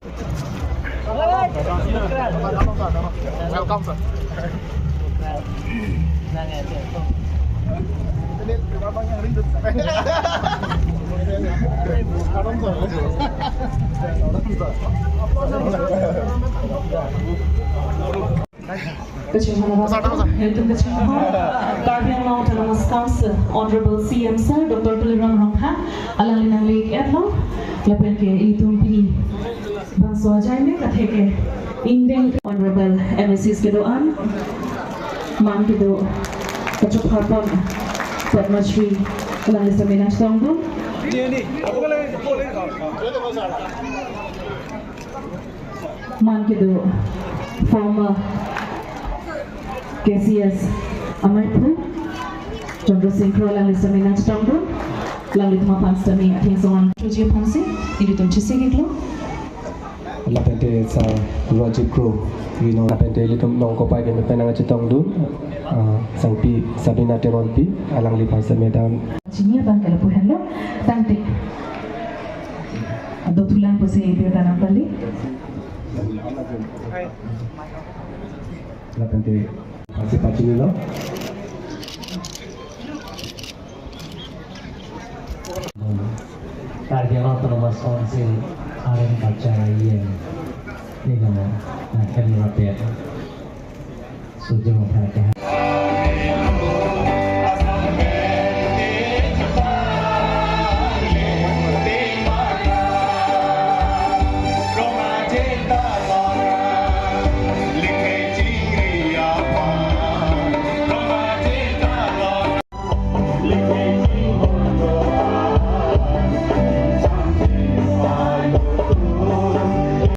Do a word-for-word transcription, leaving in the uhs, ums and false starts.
Welcome, sir. Ini abang yang rindu, sir. Welcome, sir. Kachinghon arat, ilitum kachinghon Karbi Anglong Autonomous Council, Honorable C M Sir Doctor Tuliram Ronghang, alangli nangli-etlo, lapen ke ilitum pini bangso ajaine katheke ingdeng Honorable M A Cs kedo-an, man kedo kachokharpon Padma Shri alangli sitame nangchetongdun. Man kedo former K C S ameiphu Chandra Singh Kro alangli sitame nangchetongdun, alanglitum aphan sitame athingsong an. Choji aphansi ilitum chesiklo. Lapen te Sir Rajiv Kro, we know, lapen te ilitum nongkopai ke mepen nangchetongdun, ah, sangpi Sabina Teronpi, alangliphan sitame dam. Chini abang ke lapu henlo, tangte. Ado thulang pusi birta nangpali. Lapen te pasi pachinilo. Karbi Anglong Autonomous Council, Arleng Culture, I M, ini nama, nah, kami rapet. Sujung Bharat.